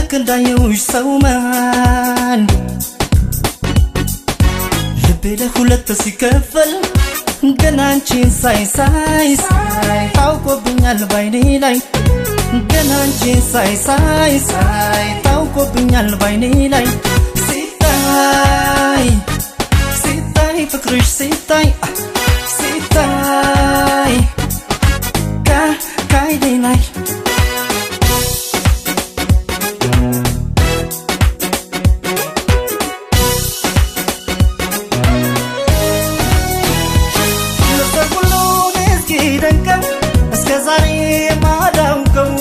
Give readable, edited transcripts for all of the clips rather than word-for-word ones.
ልክ እንዳየሁሽ ሰው መሃል ልቤ ለሁለት ሲከፈል ገና አንቺን ሳይ ሳይ ሳይ ታውቆብኛል ባይኔ ላይ ገና አንቺን ሳይ ሳይ ሳይ ታውቆብኛል ባይኔ ላይ ሲታይ ሲታይ ፍቅርሽ ሲታይ ሲታይ ካይኔ ላይ እስከ ዛሬ የማላውቀው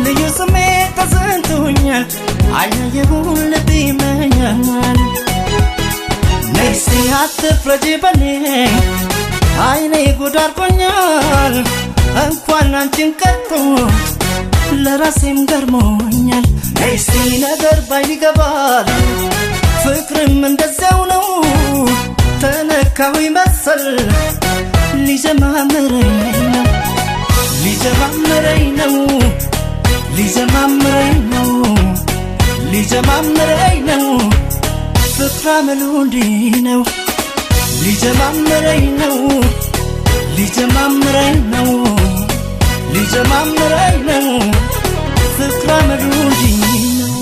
ልዩ ስሜት ተሰምቶኛል አያየሁን ልቤ ይመኛል ነይ እስቲ አትፍረጂ በኔ አይኔ ጉድ አድርጎኛል እንኳን አንቺን ቀርቶ ለራሴም ገርሞኛል ነይ እስቲ ነገር ባይን ይገባል ፍቅርም እንደዚያው ነው ተነካሁ መሰል ሊጀማምረኝ ነው ሊጀማምረኝ ነው ሊጀማምረኝ ነው ሊጀማምረኝ ነው ፍቅር አመሉ እንዲህ ነው ሊጀማምረኝ ነው ሊጀማምረኝ ነው ሊጀማምረኝ ነው ፍቅር አመሉ እንዲህ ነው።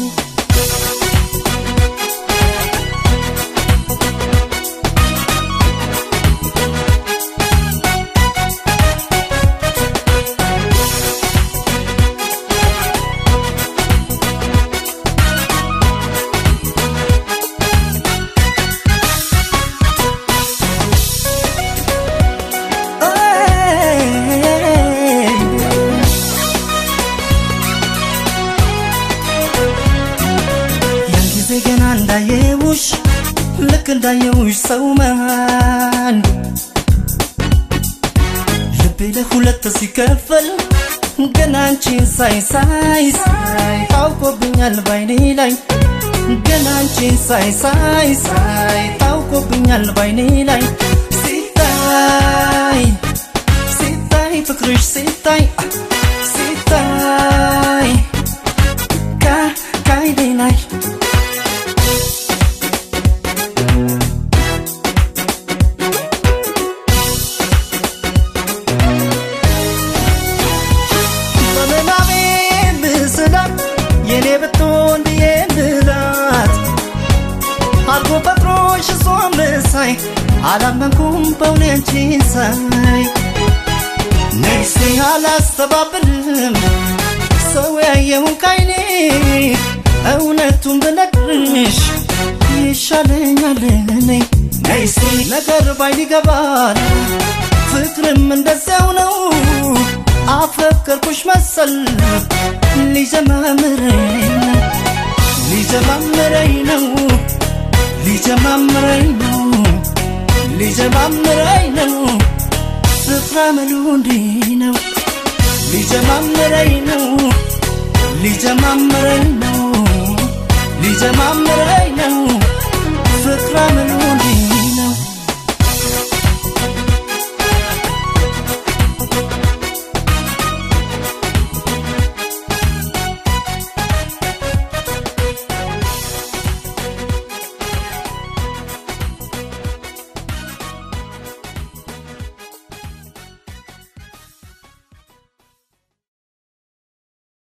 ገና እንዳየሁሽ ልክ እንዳየሁሽ ሰው መሃል ልቤ ለሁለት ሲከፈል ገና አንቺን ሳይ ሳይ ሳይ ታውቆብኛል ባይኔ ላይ ገና አንቺን ሳይ ሳይ ሳይ ታውቆብኛል ባይኔ ላይ ሲታይ ሲታይ ፍቅርሽ ሲታይ ሲታይ ካይኔ ላይ የኔ ብትሆን ብዬ ምላት አልጎ ፈጥሮሽ እሷን መሳይ አላመንኩም በእውኔ አንቺን ሳይ ነይ እስቲ አላስተባብልም ሰው ያየውን ካይኔ እውነቱን ብነግርሽ ይሻለኛል እኔ ነይ እስቲ ነገር ባይን ይገባል ፍቅርም እንደዚያው ነው አፈቀርኩሽ መሰል ሊጀማምረኝ ነው ሊጀማምረኝ ነው ሊጀማምረኝ ነው ሊጀማምረኝ ነው ፍቅር አመሉ እንዲህ ነው ሊጀማምረኝ ነው ሊጀማምረኝ ነው።